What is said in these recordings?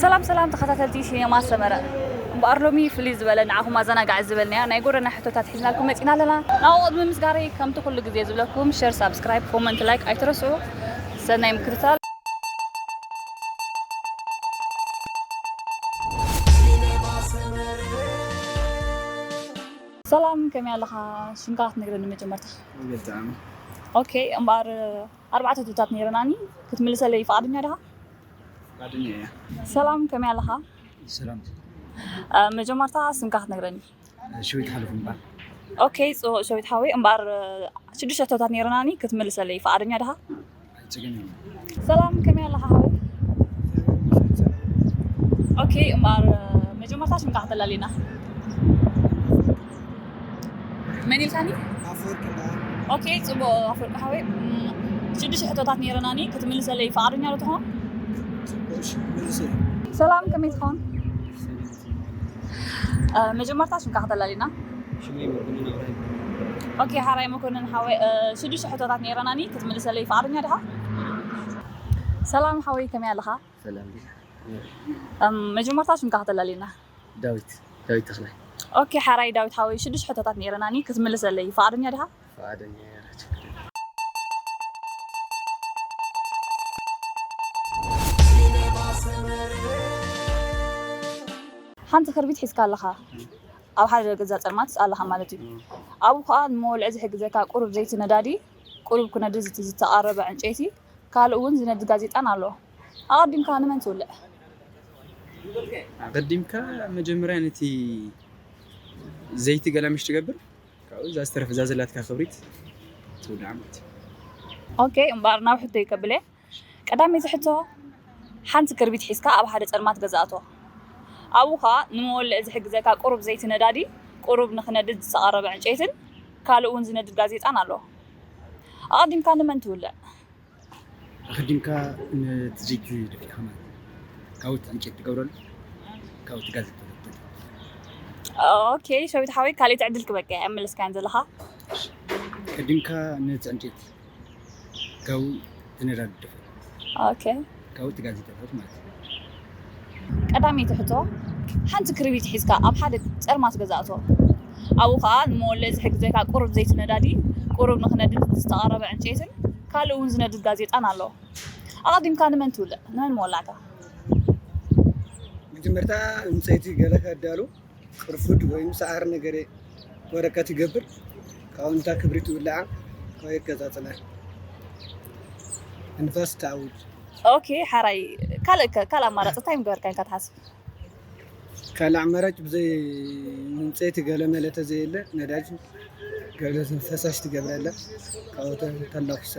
ሰላም ሰላም ተኸታተልቲ ሲኔማ ሰመረ፣ እምበኣር ሎሚ ፍልይ ዝበለ ንዓኹም ኣዘናጋዒ ዝበልናዮ ናይ ጎደና ሕቶታት ሒዝናልኩም መፂና ኣለና። ናብኡ ቅድሚ ምስጋረይ ከምቲ ኩሉ ግዜ ዝብለኩም ሸር፣ ሳብስክራይብ፣ ኮመንት፣ ላይክ ኣይትረስዑ። ሰናይ ምክትታል። ሰላም፣ ከመይ ኣለኻ? ሽምካ ክትነግረኒ መጀመርታ? ብጣዕሚ። ኦኬ፣ እምበኣር ኣርባዕተ ሕቶታት ነይረናኒ፣ ክትምልሰለይ ፍቓደኛ ዲኻ? ፍቓደኛ እየ። ሰላም፣ ከመይ ኣለኻ? ሰላም። እ፣ መጀመርታ ስምካ ክትነግረኒ? ሸዊት ሓለፉ እምበኣር። ኦኬ፣ ጽቡቕ ሸዊት ሓወይ፣ እምበኣር ሽዱሽተ ሕቶታት ነይረናኒ፣ ክትምልሰለይ ፍቓደኛ ዲኻ? ኣይጸገምን። ሰላም፣ ከመይ ኣለኻ ሓወይ? ኦኬ፣ እምበኣር መጀመርታ ሽምካ ከተላልየና? መን ኢልካኒ? ኣፈወርቂ እምበኣር። ኦኬ፣ ጽቡቕ ኣፈወርቂ ሓወይ። እም፣ ሽዱሽተ ሕቶታት ነይረናኒ፣ ክትምልሰለይ ፍቓደኛ ዶ ትኾን? ጽቡቕ፣ እሺ፣ መልሰይ። ሰላም፣ ከመይ ትኾን? እ፣ መጀመርታ ሽምካ ከተላልየና? ሽመይ መኮንን ኣብርሃ ይበሃል። ኦኬ፣ ሓራይ መኮንን ሓወይ፣ እ፣ ሽዱሽተ ሕቶታት ነይረናኒ፣ ክትምልሰለይ ፍቓደኛ ዲኻ? ሰላም ሓወይ፣ ከመይ ኣለኻ? ሰላም ዲኻ? እም፣ መጀመርታ ሽምካ ከተላልየና? ዳዊት፣ ዳዊት ተኽላይ። ኦኬ፣ ሓራይ ዳዊት ሓወይ፣ ሽዱሽተ ሕቶታት ነይረናኒ፣ ክትምልሰለይ ፍቓደኛ ዲኻ? ፍቓደኛ እየ፣ ችግር የለን። ሓንቲ ክርቢት ሒዝካ ኣለኻ። ኣብ ሓደ ገዛ ጸልማት ኣለኻ ማለት እዩ። እም። ኣብኡ ኸኣ ንመወልዒ ዝሕግዘካ ቁሩብ ዘይቲ ነዳዲ፣ ቁሩብ ክነድድ ዝት-፣ ዝተቓረበ ዕንጨይቲ፣ ካልእ እውን ዝነድድ ጋዜጣን ኣሎ። ኣቐዲምካ ንመን ትውልዕ? ኣቐዲምካ መጀመርያ ነቲ ዘይቲ ገላምሽ ትገብር፣ ካብኡ እዛ ዝተረፈ እዛ ዘላትካ ክብሪት ትውልዓ ማለት እዩ። ኦኬ፣ እምበኣር ናብ ሕቶይ ከብል እየ። ቀዳመይቲ ሕቶ፣ ሓንቲ ክርቢት ሒዝካ ኣብ ሓደ ጸልማት ገዛ እቶ። ኣብኡ ኸኣ ንመወልዒ ዝሕግዘካ ቁሩብ ዘይቲ ነዳዲ፣ ቁሩብ ንኽነድድ ዝተቓረበ ዕንጨይትን ካልእ እውን ዝነድድ ጋዜጣን ኣሎ። ኣቐዲምካ ንመን ትውልዕ? ኣቐዲምካ ነቲ ዘይቲ ደፊእኻ ማለት እዩ። ካብኡ እቲ ዕንጨይቲ ትገብረሉ፣ ካብኡ እቲ ጋዜጣ ትገብረሉ። ኦኬ፣ ሸዊት ሓወይ፣ ካልኣይቲ ዕድል ክበካ እያ፣ ኣይመለስካያን ዘለኻ። ቀዲምካ ነቲ ዕንጨይቲ፣ ካብኡ እቲ ነዳዲ ትደፍኦ። ኦኬ። ካብኡ እቲ ጋዜጣታት ማለት እዩ። ቀዳመይቲ ሕቶ፣ ሓንቲ ክርቢት ሒዝካ ኣብ ሓደ ጸልማት ገዛ እቶ። ኣብኡ ኸኣ ንመወልዒ ዝሕግዘካ ቁሩብ ዘይቲ ነዳዲ፣ ቁሩብ ንኽነድድ ዝተቓረበ ዕንጨይትን ካልእ እውን ዝነድድ ጋዜጣን ኣሎ። ኣቐዲምካ ንመን ትውልዕ? ንመን መወላዕካ? መጀመርታ ዕንጨይቲ ገለ ከዳሉ፣ ቅርፉድ ወይም ሰዓር ነገር ወረቀት ይገብር። ካብኡ ነታ ክብሪት ይውልዓ፣ ካብኡ የቀጻጽላ። ንፋስ ተኣውጅ። ኦኬ፣ ሓራይ፣ ካልእ ከ፣ ካልእ ኣማራጺ እንታይ ምገበርካ ኢልካ ትሓስብ? ካልእ ኣማራጭ ብዘይ ዕንጨይቲ ገለ መለ ተዘየለ፣ ነዳጅ ገለ ፈሳሽ ትገብረላ፣ ካብኡ ተ-፣ ተላኩሰ።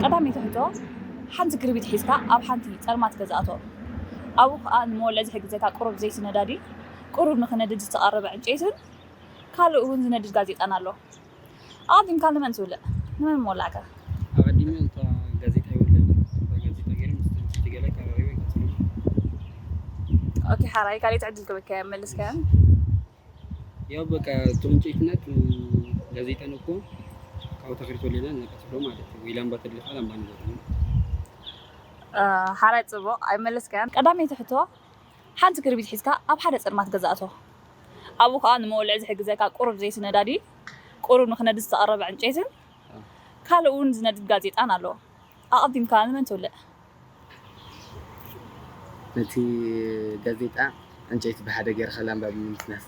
ቀዳመይቲ ሕቶ፣ ሓንቲ ክርቢት ሒዝካ ኣብ ሓንቲ ጸልማት ገዛ እቶ። ኣብኡ ከኣ ንመወልዒ ዝሕግዘካ ቁሩብ ዘይቲ ነዳዲ፣ ቁሩብ ንኽነድድ ዝተቓረበ ዕንጨይትን ካልእ እውን ዝነድድ ጋዜጣን ኣሎ። ኣቐዲምካ ንመን ትውልዕ? ንመን ምወላዕካ? ኣቐዲመ እታ ጋዜጣ ይውልዕ። እታ ጋዜጣ ገይረ ምስ ዕንጨይቲ ገለ ቀራሪበ ይቀጽሎ። ኦኬ፣ ሓራይ ካልኣይቲ ዕድል ክበካ እያ፣ መልስካያ። ያው በቃ እቶም ዕንጨይትና እቶም ጋዜጣን እኮ ካብኡ ተኽሪቶ ሌላ ነቀጽሎ ማለት እዩ። ወይ ላምባ ተድልኻ ላምባ ንገጥሞ። እ፣ ሓራይ ጽቡቕ፣ ኣይመለስካያን። ቀዳመይቲ ሕቶ፣ ሓንቲ ክርቢት ሒዝካ ኣብ ሓደ ጸልማት ገዛ እቶ። ኣብኡ ኸኣ ንመወልዒ ዝሕግዘካ ቁሩብ ዘይቲ ነዳዲ፣ ቁሩብ ንኽነድድ ዝተቐረበ ዕንጨይትን ካልእ እውን ዝነድድ ጋዜጣን ኣሎ። ኣቐዲምካ ንመን ትውልዕ? ነቲ ጋዜጣ ዕንጨይቲ ብሓደ ገይርካ ላምባ ብምምስናስ።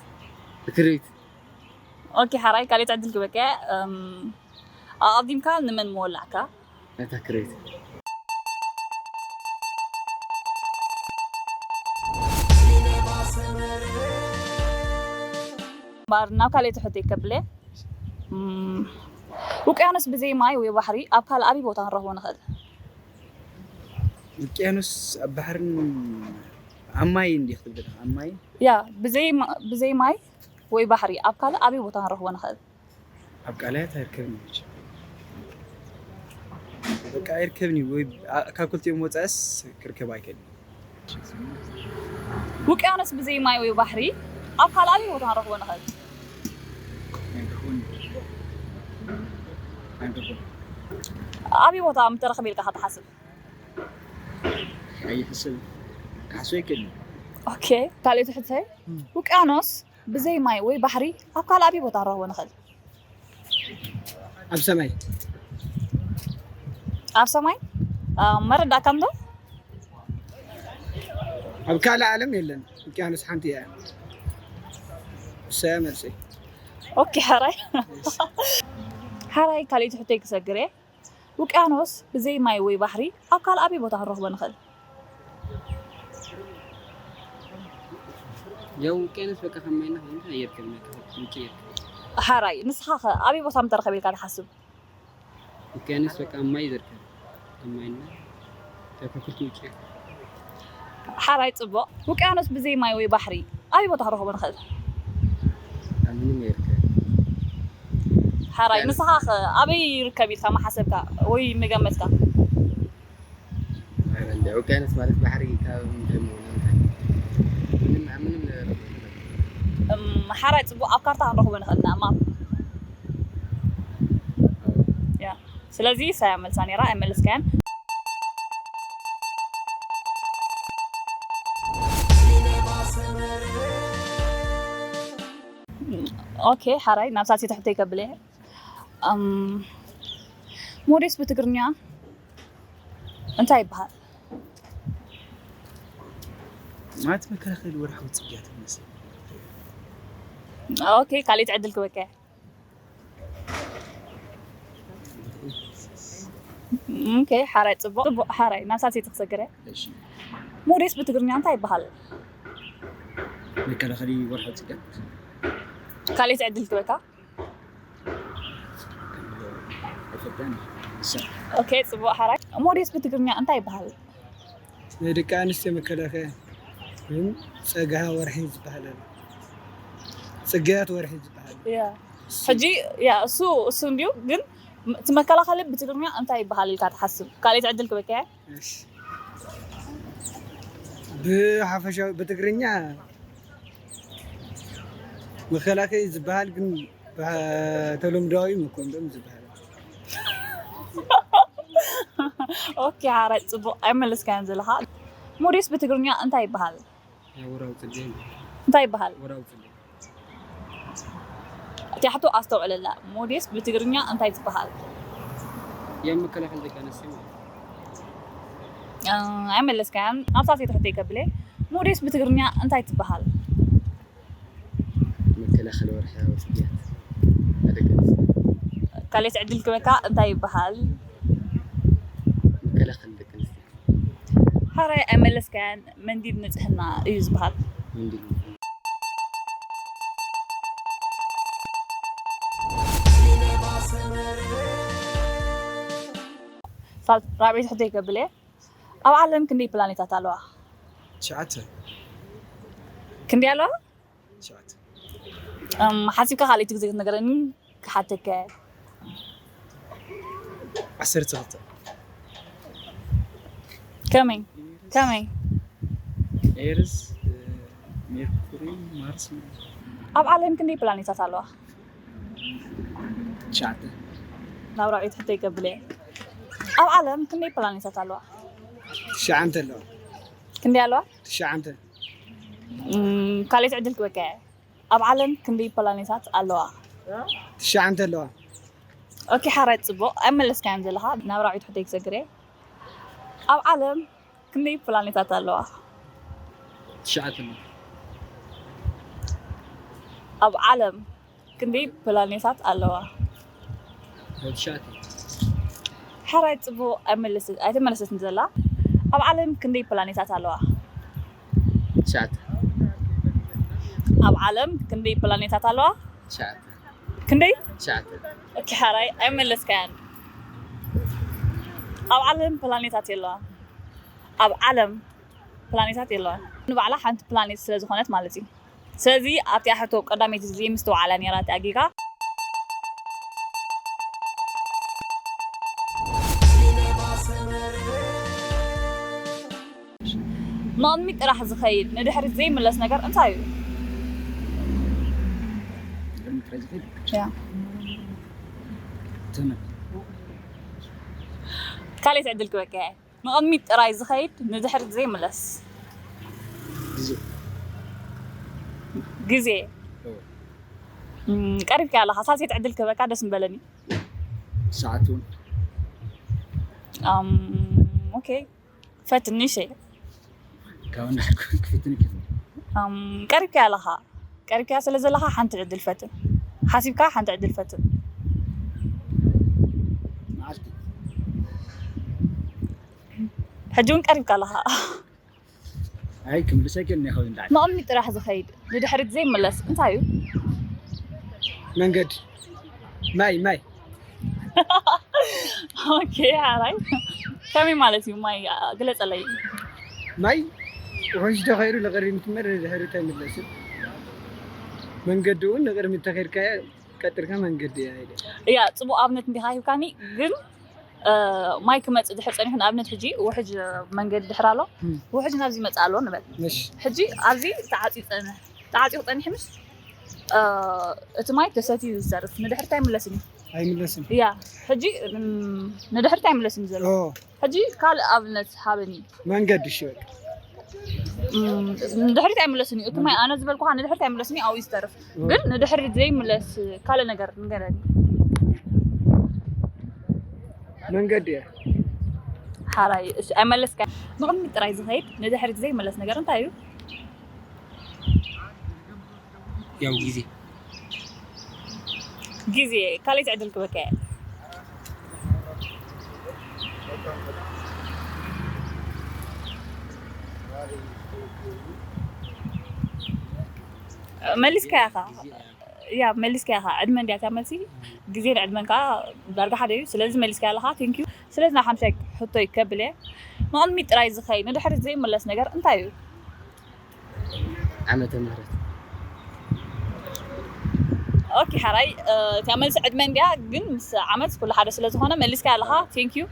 ብክርቢት። ኦኬ፣ ሓራይ ካልኣይቲ ዕድል ክበካ እያ። እም፣ ኣቐዲምካ ንመን ምወላዕካ? ነታ ክርቢት። እምበኣር ናብ ካልኣይቲ ሕቶይ ከብል እየ። እም፣ ውቅያኖስ ብዘይ ማይ ወይ ባሕሪ ኣብ ካልእ ኣበይ ቦታ ክንረኽቦ ንኽእል? ውቅያኖስ ኣብ ባሕርን ኣብ ማይ እንዲኽ ትብል ዘለኻ? ኣብ ማይ? ያ፣ ብዘይ ማ-፣ ብዘይ ማይ ወይ ባሕሪ ኣብ ካልእ ኣበይ ቦታ ክንረኽቦ ንኽእል? ኣብ ቃላያት ኣይርከብን እዩ። በቃ ኣይርከብን እዩ። ወይ ኣ-፣ ካብ ክልቲኦም ወጻእስ ክርከብ ኣይክእልን። ውቅያኖስ ብዘይ ማይ ወይ ባሕሪ ኣብ ካልእ ኣበይ ቦታ ክንረኽቦ ንኽእል? ኣይንረኽቦን እዩ። ኣይንረኽቦን። ኣበይ ቦታ ምተረኽበ ኢልካ ኸ ትሓስብ? ኣይሕስብን። ሓሶ ይክእል። ኦኬ፣ ካልኦት ሕቶይ፣ ውቅያኖስ ብዘይ ማይ ወይ ባሕሪ ኣብ ካልእ ኣበይ ቦታ ንረኽቦ ንኽእል? ኣብ ሰማይ። ኣብ ሰማይ? መረዳእካ እንዶ? ኣብ ካልእ ዓለም የለን፣ ውቅያኖስ ሓንቲ እያ። እሰያ መልሰይ። ኦኬ፣ ሓራይ ሓራይ ካልኦት ሕቶይ ክሰግር እየ። ውቅያኖስ ብዘይ ማይ ወይ ባሕሪ ኣብ ካልእ ኣበይ ቦታ ክንረኽቦ ንኽእል? ያው ውቅያኖስ በቃ ከማይና ከማይና የርከብ ነካ ውጭ የርከብ። ሓራይ ንስኻ ኸ ኣበይ ቦታ ምተረኸበ ኢልካ ትሓስብ? ውቅያኖስ በቃ ማይ ዘርከብ ከማይና ተፈክርቱ ውጭ የርከብ። ሓራይ ጽቡቕ። ውቅያኖስ ብዘይ ማይ ወይ ባሕሪ ኣበይ ቦታ ክንረኽቦ ንኽእል? ኣብ ምንም የርከብ። ሓራይ ንስኻ ኸ ኣበይ ይርከብ ኢልካ መሓሰብካ ወይ ምገመትካ? እንደ ውቅያኖስ ማለት ባሕሪ ካብ ምድሪ ምውናን ምንም ኣብ ምንም ነገር እም፣ ሓራይ ጽቡቕ ኣብ ካርታ ክንረኽቦ ንኽእል ኢና ማፕ። ያ ስለዚ ሳያ መልሳ ነይራ ኣይመለስካያን። ኦኬ ሓራይ ናብ ሳልሰይቲ ሕቶ ይከብል እየ። እም፣ ሞዴስ ብትግርኛ እንታይ ይበሃል? ማለት መከላኸሊ ወርሓዊ ፅግያት ይመስል። ኦኬ ካልኦት ዕድል ክበካ። ኦኬ ሓራይ ጽቡቕ ጽቡቕ ሓራይ ናብ ሳልሰይቲ ክሰግር እየ። እሺ ሞዴስ ብትግርኛ እንታይ ይበሃል? መከላኸሊ ወርሓዊ ፅግያት። ካልኦት ዕድል ክበካ። ኣይፈልጥን። እሰ ኦኬ ጽቡቕ ሓራይ። ሞዴስ ብትግርኛ እንታይ ይበሃል? ናይ ደቂ ኣንስትዮ መከላኸያ ግን ፀግሃ ወርሒ ዝበሃል ኣሎ። ፅግያት ወርሒ ዝበሃል። ያ ሕጂ ያ እሱ እሱ እንዲዩ ግን እቲ መከላኸሊ ብትግርኛ እንታይ ይበሃል ኢልካ ትሓስብ? ካልኦት ዕድል ክበካ እየ። እሺ። ብሓፈሻዊ ብትግርኛ መከላኸሊ ዝበሃል ግን ብተለምዶዊ መኮንዶም ዝበሃል። ኦኬ ሓራይ ጽቡቕ ኣይመለስካያን ዘለኻ። ሞዴስ ብትግርኛ እንታይ ይበሃል? ያው ወራው ጽዴ እንታይ ይበሃል? ወራው ጽዴ እቲ ሕቶ ኣስተውዕለላ። ሞዴስ ብትግርኛ እንታይ ትበሃል? ያው መከላኸሊ ደቂ ኣንስትዮ ማለት እ፣ ኣይመለስካያን ናብ ሳልሰይቲ ሕቶ ይከብል እየ። ሞዴስ ብትግርኛ እንታይ ትበሃል? መከላኸሊ ወርሓዊ ጽግያት ደቂ ኣንስትዮ ካልኦት ዕድል ክበካ እንታይ ይበሃል? መከላኸሊ ደቂ ኣንስትዮ ሓራይ ኣይመለስካያን። መንዲል ንጽህና እዩ ዝበሃል። ምንድን ሳል ራብዒት ሕቶ ይገብለ። ኣብ ዓለም ክንደይ ፕላኔታት ኣለዋ? ትሽዓተ። ክንደይ ኣለዋ? ትሽዓተ። እም፣ ሓሲብካ ካልኣይቲ ግዜ ክትነግረኒ ክሓተካ እየ። ዓሰርተ ክልተ። ከመይ ከመይ? ኤርስ፣ ሜርኩሪ፣ ማርስ። ኣብ ዓለም ክንደይ ፕላኔታት ኣለዋ? ትሽዓተ። ናብ ራብዒት ሕቶ ይገብለ። ኣብ ዓለም ክንደይ ፕላኔታት ኣለዋ? ትሽዓተ ኣለዋ። ክንደይ ኣለዋ? ትሽዓተ። እም፣ ካልኣይቲ ዕድል ክበካ እየ። ኣብ ዓለም ክንደይ ፕላኔታት ኣለዋ? ትሽዓተ ኣለዋ። ኦኬ ሓራይ ጽቡቕ ኣይመለስካያን ዘለኻ። ናብ ራብዒት ሕቶ ክሰግር እየ። ኣብ ዓለም ክንደይ ፕላኔታት ኣለዋ? ትሽዓተ ኣለዋ። ኣብ ዓለም ክንደይ ፕላኔታት ኣለዋ? ትሽዓተ። ሓራይ ጽቡቕ ኣይመለስ ኣይተመለሰትን ዘላ። ኣብ ዓለም ክንደይ ፕላኔታት ኣለዋ? ትሽዓተ። ኣብ ዓለም ክንደይ ፕላኔታት ኣለዋ? ትሽዓተ። ክንደይ? ትሽዓተ። ኦኬ ሓራይ ኣይመለስካያን። ኣብ ዓለም ፕላኔታት የለዋ። ኣብ ዓለም ፕላኔታት የለዋ። ንባዕላ ሓንቲ ፕላኔት ስለ ዝኾነት ማለት እዩ። ስለዚ ኣብቲኣ ሕቶ ቀዳመይቲ ዘይምስትውዓላ ነይራ እቲኣ ጌጋ። ንቕድሚት ጥራሕ ዝኸይድ ንድሕሪት ዘይምለስ ነገር እንታይ እዩ? ቅድሚ ጥራይ ዝኸይድ ያ። ዘመን። ካልኣይቲ ዕድል ክበካ እየ። ንቕድሚት ጥራይ ዝኸይድ ንድሕሪት ዘይምለስ። ግዜ ግዜ እዎ። እም፣ ቀሪብካ ኣለኻ። ሳልሰይቲ ዕድል ክህበካ ደስ ምበለኒ። ሰዓት እውን ኣም፣ ኦኬ፣ ፈትኒ ሸ ካብ እንዳሕኩ ክፍትን ይክፍል ኣም፣ ቀሪብካ ኣለኻ። ቀሪብካ ስለ ዘለኻ ሓንቲ ዕድል ፈትን። ሓሲብካ ሓንቲ ዕድል ፈትን። መዓልቲ ሕጂ እውን ቀሪብካ ኣለኻ። ኣይ ክምልሰ ግን ነ ኸው እንዳዕ ንቕድሚት ጥራሕ ዝኸይድ ንድሕሪት ዘይምለስ እንታይ እዩ? መንገዲ ማይ ማይ ኦኬ፣ ሓራይ ከመይ ማለት እዩ? ማይ ግለፀለይ። ማይ ውሕጅ ተኸይዱ ንቕድሚት እምበር ንድሕሪት ኣይምለስን። መንገዲ እውን ንቕድሚት ተኸይድካዮ ቀጥርካ መንገዲ እያ ኢለ። ያ፣ ፅቡቅ ኣብነት እንዲኻ ሂብካኒ። ግን እ፣ ማይ ክመፅእ ድሕር ፀኒሑ፣ ንኣብነት ሕጂ ውሕጅ መንገዲ ድሕር ኣሎ። እም። ውሕጅ ናብዚ ይመፅእ ኣሎ ንበል። ምሽ ሕጂ ኣብዚ ተዓፂ ፀንሕ ተዓፂ ክፀኒሕ ምስ እ፣ እቲ ማይ ተሰትዩ ዝተርፍ ንድሕርት ኣይምለስን እዩ። ኣይምለስን። ያ፣ ሕጂ እም፣ ንድሕርት ኣይምለስን እዩ ዘሎ። ኦ ሕጂ ካልእ ኣብነት ሃበኒ። መንገዲ እሺ በቃ እም፣ ንድሕሪት ኣይምለስን እዩ። እቲ ማይ ኣነ ዝበልኩኻ ንድሕሪት ኣይምለስን እዩ፣ ኣብኡ ዝተርፍ። ግን ንድሕሪት ዘይምለስ ካልእ ነገር ንገረኒ። መንገዲ እያ። ሓራይ፣ እሺ፣ ኣይመለስካ። ንቕድሚት ጥራይ ዝኸይድ ንድሕሪት ዘይምለስ ነገር እንታይ እዩ? ያው ግዜ ግዜ። ካልኣይቲ ዕድል ክበካ እየ። መሊስካ ኢኻ። ያ፣ መሊስካ ኢኻ። ዕድመ እንድያ እታ መልሲ። ግዜን ዕድመን ከዓ ዳርጋ ሓደ እዩ። ስለዚ መሊስካ ኣለኻ። ቴንክ ዩ። ስለዚ ናብ ሓምሻይ ሕቶይ ከብል እየ። ንቕድሚት ጥራይ ዝኸይድ ንድሕሪት ዘይምለስ ነገር እንታይ እዩ? ዓመተ ምህረት ኦኬ፣ ሓራይ፣ እ፣ እታ መልሲ ዕድመ እንድያ፣ ግን ምስ ዓመት ኩሉ ሓደ ስለ ዝኾነ መሊስካ ኣለኻ። ቴንክ ዩ።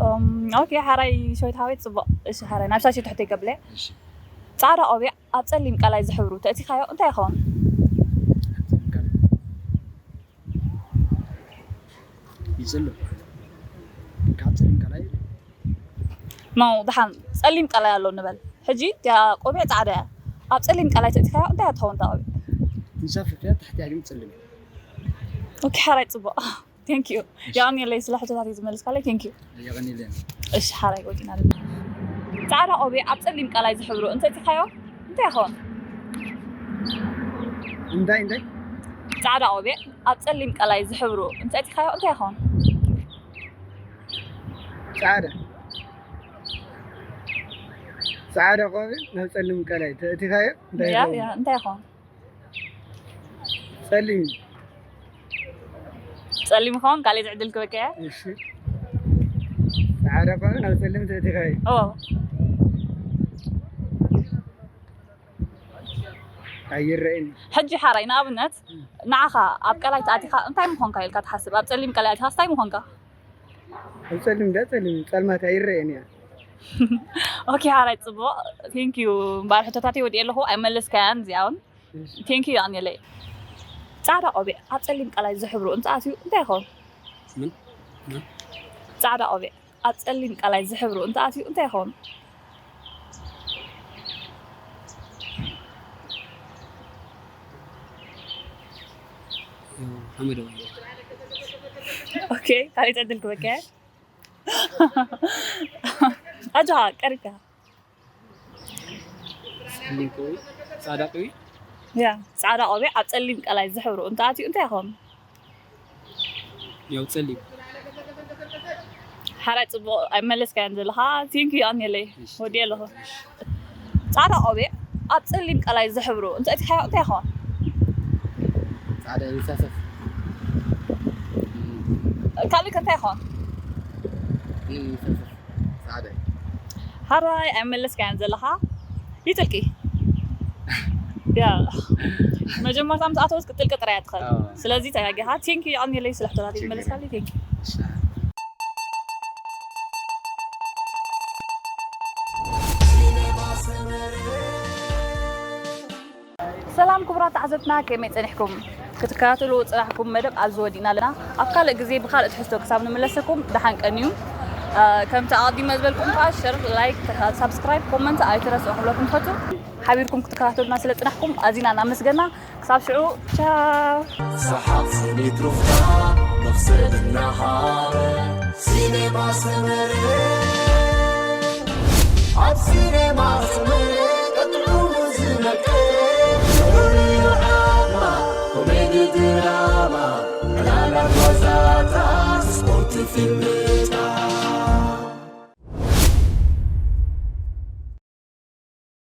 እም፣ ኦኬ፣ ሓራይ ሸዊት ሓወይ፣ ጽቡቕ። እሺ፣ ሓራይ ናብ ሻሽቲ ትሕቶ ይገብለ። እሺ ጻዕዳ ቆቢዕ ኣብ ጸሊም ቀላይ ዝሕብሩ ተእቲኻዮ እንታይ ይኸውን? ይጽልም ካብ ጸሊም ቀላይ ኖ፣ ደሓን ጸሊም ቀላይ ኣሎ ንበል። ሕጂ እቲኣ ቆቢዕ ጻዕዳ እያ። ኣብ ጸሊም ቀላይ ተእቲኻዮ እንታይ እያ ትኸውን እታ ቆቢዕ? ንሳፍር እያ ታሕቲያ ግን ጸልም እያ ኦኬ፣ ሓራይ ጽቡቕ። ቴንክ ዩ። የቐንየለይ ስለ ሕቶታት እዩ ዝመልስካለይ። ቴንክ ዩ። የቐንየለይ እሺ፣ ሓራይ ወዲና ኣለና። ጻዕዳ ቆቢዕ ኣብ ጸሊም ቀላይ ዝሕብሩ እንተእቲኻዮ እንታይ ይኸውን? እንታይ እንታይ ጻዕዳ ቆቢዕ ኣብ ጸሊም ቀላይ ዝሕብሩ እንተእቲኻዮ እንታይ ይኸውን? ጻዕዳ ጻዕዳ ቆቢዕ ናብ ጸሊም ቀላይ ተእቲኻዮ እንታይ ያ፣ ይኸውን? ያ፣ እንታይ ይኸውን? ጸሊም ጸሊም ይኸውን። ካልእ ዕድል ክበካ እየ። እሺ ጻዕዳ ቆቢዕ ናብ ጸሊም ተእቲኻዮ ኦ፣ ኣይረእን ሕጂ ሓራይ ንኣብነት ንዓኻ ኣብ ቀላይ ተኣቲኻ እንታይ ምኾንካ ኢልካ ትሓስብ? ኣብ ጸሊም ቀላይ ኣቲኻስ እንታይ ምኾንካ? ኣብ ጸሊም እንዳ ጸሊም ጸልማት ኣይረእን እያ ኦኬ፣ ሓራይ ጽቡቕ። ቴንክ ዩ። እምበኣር ሕቶታተይ ወዲኤ ኣለኹ፣ ኣይመለስካያን እዚኣውን። ቴንክ ዩ፣ የቐንየለይ። ጻዕዳ ቆቢዕ ኣብ ጸሊም ቀላይ ዝሕብሩ እንተኣትዩ እንታይ ይኸውን? ምን ምን ጻዕዳ ቆቢዕ ኣብ ጸሊም ቀላይ ዝሕብሩ እንተኣትዩ እንታይ ይኸውን? ያው ሓመደዋይ ኦኬ፣ ካልእ ዕድል ክበካ። ኣጆኻ፣ ቀሪብካ። ጸሊም ቆቢዕ ጻዕዳ ቆቢዕ ያ፣ ጻዕዳ ቆቢዕ ኣብ ጸሊም ቀላይ ዝሕብሩ እንተኣትዩ እንታይ ይኸውን? ያው ጸሊም ሓራይ ጽቡቕ ኣይመለስካያን ዘለኻ። ቴንክ ዩ፣ የቐንየለይ። ወዲኤ ኣለኹ። ጻዕዳ ቆቢዕ ኣብ ጸሊም ቀላይ ዝሕብሩ እንተእቲኻዮ እንታይ ይኸውን? ጻዕዳ ይንሳፈፍ ካልእ ከ እንታይ ይኸውን? ምንም ይንሳፈፍ ጻዕዳ እዩ። ሓራይ ኣይመለስካያን ዘለኻ። ይጥልቂ። ያ፣ መጀመርታ ምስ ኣተወት ክትጥልቂ ጥራይ እያ ትኽእል። ኣዎ። ስለዚ ተጋጊኻ። ቴንክ ዩ፣ የቐንየለይ ስለ ሕቶታት ይመለስካለይ። ቴንክ ዩ። ሰላም ክቡራት ተዓዘብትና፣ ከመይ ጸኒሕኩም? ክትከታተሉ ጽናሕኩም መደብ ኣብዚ ወዲእና ኣለና። ኣብ ካልእ ግዜ ብካልእ ትሕዝቶ ክሳብ ንምለሰኩም ደሓን ቀንዩ። ከምቲ ኣቐዲመ ዝበልኩም ከዓ ሸር፣ ላይክ፣ ሳብስክራይብ፣ ኮመንት ኣይትረስዑ ክብለኩም ፈቱ። ሓቢርኩም ክትከታተሉና ስለ ጽናሕኩም ኣዚና እናመስገና። ክሳብ ሽዑ ቻው። ሰሓቕ ስኒት ሩፍታ መኽሰብ እናሃበ ሲኔማ ሰመረ። ኣብ ሲኔማ ሰመረ ቀጥዑ ዝመቀ። ዑሉዮ ዓማ ኮሜዲ ድራማ ዕላላ ጓዛታ ስፖርት ፊልም